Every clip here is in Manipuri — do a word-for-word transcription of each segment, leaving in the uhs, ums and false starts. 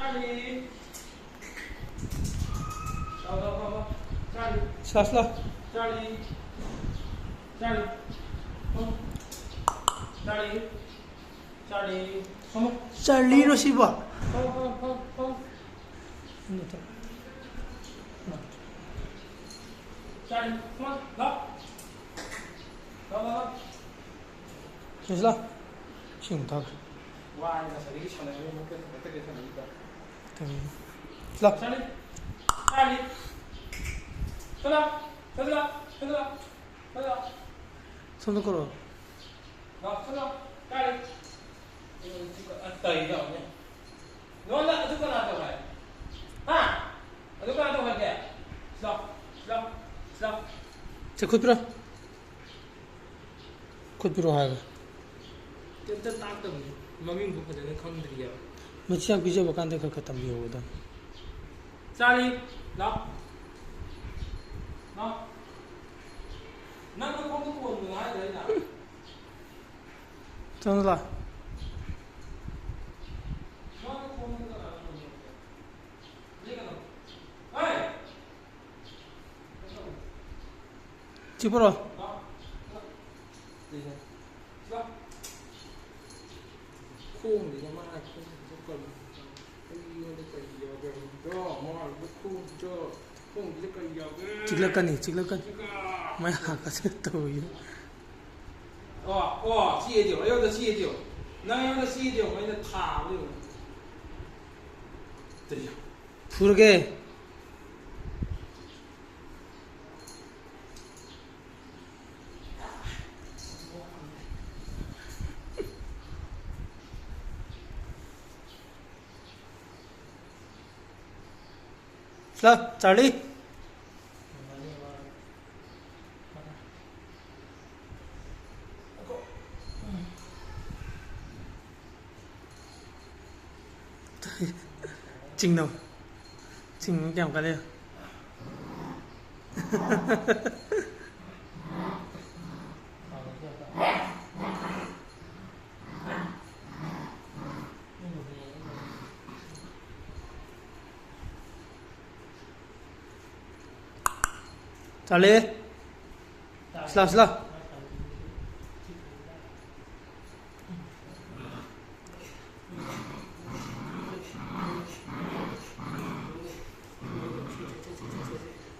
ꯆꯥꯔꯂꯤ꯫ ꯂꯥꯎ, ꯂꯥꯎ, ꯂꯥꯎ, ꯂꯥꯎ꯫ ꯆꯥꯔꯂꯤ꯫ ꯁꯥꯁ ꯂꯥꯎ꯫ ꯆꯥꯔꯂꯤ꯫ ꯆꯥꯔꯂꯤ꯫ ꯐꯝ꯫ ꯆꯥꯔꯂꯤ꯫ ꯆꯥꯔꯂꯤ꯫ ꯐꯝꯃꯣ꯫ ꯆꯥꯔꯂꯤꯔꯣ ꯁꯤꯕꯣ? ꯐꯝ, ꯐꯝ, ꯐꯝ, ꯐꯝ꯫ ꯆꯥꯔꯂꯤ꯫ ꯐꯝꯃꯣ꯫ ꯂꯥꯎ꯫ ꯂꯥꯎ, ꯂꯥꯎ, ꯂꯥꯎ꯫ ꯁꯤꯁ ꯂꯥꯎ꯫ ꯏꯁꯤꯡ ꯑꯃꯨꯛ ꯊꯛꯑꯒꯦ꯫ ꯋꯥꯔꯦ ꯉꯁꯥꯏꯗꯒꯤ ꯁꯥꯟꯅꯔꯤꯕ ꯃꯈꯩ ꯈꯛꯇ ꯀꯩ ꯁꯥꯟꯅꯔꯤꯕ? ꯀꯔꯤ? ꯂꯥꯎ꯫ ꯆꯥꯔꯂꯤ꯫ ꯆꯥꯔꯂꯤ꯫ ꯆꯠꯂꯣ꯫ ꯆꯠꯂꯣ꯫ ꯆꯠꯂꯣ꯫ ꯆꯠꯂꯣ꯫ ꯁꯣꯝꯗ ꯀꯧꯔꯛꯑꯣ꯫ ꯂꯥꯎ꯫ ꯆꯠꯂꯣ꯫ ꯆꯥꯔꯂꯤ꯫ ꯑ, ꯀꯔꯤꯅꯣ? ꯅꯉꯣꯟꯗ ꯑꯗꯨ ꯀꯅꯥ ꯇꯧ ꯍꯥꯏ? ꯍꯥ? ꯑꯗꯨ ꯀꯅꯥ ꯇꯧ ꯍꯥꯏꯒꯦ? ꯂꯥꯎ꯫ ꯂꯥꯎ꯫ ꯂꯥꯎ꯫ ꯁꯦ ꯈꯨꯠ ꯄꯤꯔꯣ꯫ ꯈꯨꯠ ꯄꯤꯔꯛꯑꯣ ꯍꯥꯏꯔꯒ꯫ ꯀꯩꯝꯇ ꯇꯥꯛꯇꯕꯅꯤ꯫ ꯃꯃꯤꯡꯕꯨ ꯐꯖꯅ ꯈꯪꯗ꯭ꯔꯤꯑꯕ꯫ ꯃꯆꯤꯟꯖꯥꯛ ꯄꯤꯖꯕ ꯀꯥꯟꯗ ꯈꯔ ꯈꯔ ꯇꯝꯕꯤꯍꯧꯒꯗꯕꯅꯤ꯫ ꯆꯥꯔꯂꯤ, ꯂꯥꯎ꯫ ꯂꯥꯎ꯫ ꯅꯪ ꯅꯈꯣꯡꯗꯣ ꯀꯣꯟꯕꯗꯣ ꯍꯥꯏꯗ꯭ꯔꯥ ꯑꯩꯅ? ꯆꯪꯉꯨ ꯂꯥꯎ꯫ ꯅꯪ ꯅꯈꯣꯡꯗꯣ ꯀꯅꯥꯅ ꯀꯣꯟꯕꯅꯣ? ꯂꯦꯡꯒꯅꯨ꯫ ꯍꯩ! ꯆꯤꯛꯄ꯭ꯔꯣ? ꯈꯣꯡꯁꯤꯗ ꯃꯥꯅ ꯈꯣꯡꯁꯤꯗ ꯀꯔꯤ, ꯑꯩꯉꯣꯟꯗ ꯀꯔꯤ ꯌꯥꯎꯒꯦ ꯍꯥꯏꯕꯗꯣ? ꯃꯥꯅ ꯈꯣꯡꯁꯤꯗ, ꯈꯣꯡꯁꯤꯗ ꯀꯔꯤ ꯌꯥꯎꯒꯦ? ꯆꯤꯛꯂꯛꯀꯅꯤ, ꯆꯤꯛꯂꯛꯀꯅꯤ꯫ ꯆꯤꯛꯂꯛ-꯫ ꯃꯌꯥ ꯀꯥꯁꯤꯜꯂꯛꯇꯧꯕꯒꯤ꯫ ꯑꯣ, ꯑꯣ, ꯆꯤꯛꯑꯦꯗꯤ ꯌꯦꯡꯉꯣ꯫ ꯑꯩꯉꯣꯟꯗ ꯆꯤꯛꯑꯦꯗꯤ ꯌꯦꯡꯉꯣ꯫ ꯅꯪ ꯑꯩꯉꯣꯟꯗ ꯆꯤꯛꯑꯦꯗꯤ ꯌꯦꯡꯉꯣ꯫ ꯑꯩꯅ ꯊꯥꯕꯗ ꯌꯦꯡꯉꯣ꯫ ꯐꯨꯔꯒꯦ꯫ ꯂꯥ, ꯆꯥꯔꯂꯤ꯫ ꯆꯤꯡꯅꯧ꯫ ꯆꯤꯡ ꯀꯌꯥꯝ ꯀꯜꯂꯤ? ꯆꯥꯂꯦ꯫ ꯁꯤꯂꯥ, ꯁꯤꯂꯥ꯫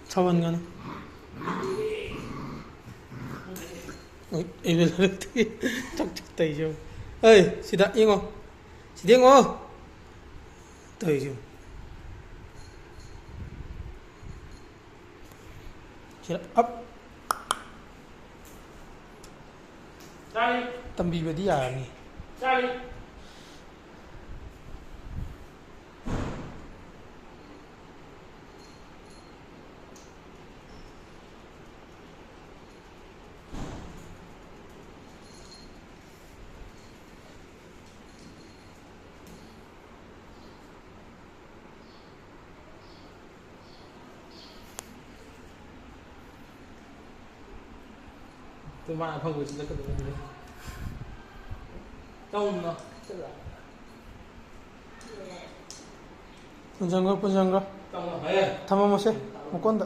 ꯁꯥꯎꯍꯟꯒꯅꯨ꯫ ꯑꯩ, ꯑꯩꯅ ꯂꯥꯏꯔꯤꯛꯇꯒꯤ ꯆꯥꯛ ꯆꯥꯛ ꯇꯧꯔꯤꯁꯦ ꯌꯦꯡꯉꯣ꯫ ꯑꯩ, ꯁꯤꯗ ꯌꯦꯡꯉꯣ꯫ ꯁꯤꯗ ꯌꯦꯡꯉꯣ꯫ ꯇꯧꯔꯤꯁꯦ ꯌꯦꯡꯉꯣ꯫ ꯁꯤꯗ ꯑꯞ꯫ ꯆꯥꯔꯤ꯫ ꯇꯝꯕꯤꯕꯗꯤ ꯌꯥꯔꯅꯤ꯫ ꯆꯥꯔꯤ꯫ ꯑꯗꯨ ꯃꯥ ꯑꯐꯪꯕꯁꯤ ꯆꯠꯀꯗꯕꯅꯤ꯫ ꯇꯧꯅꯣ꯫ ꯄꯨꯟꯁꯤꯟꯈ꯭ꯔꯣ, ꯄꯨꯟꯁꯤꯟꯈ꯭ꯔꯣ꯫ ꯇꯧꯅꯣ꯫ ꯍꯦ꯫ ꯊꯝꯃꯝꯃꯁꯦ ꯃꯀꯣꯟꯗ꯫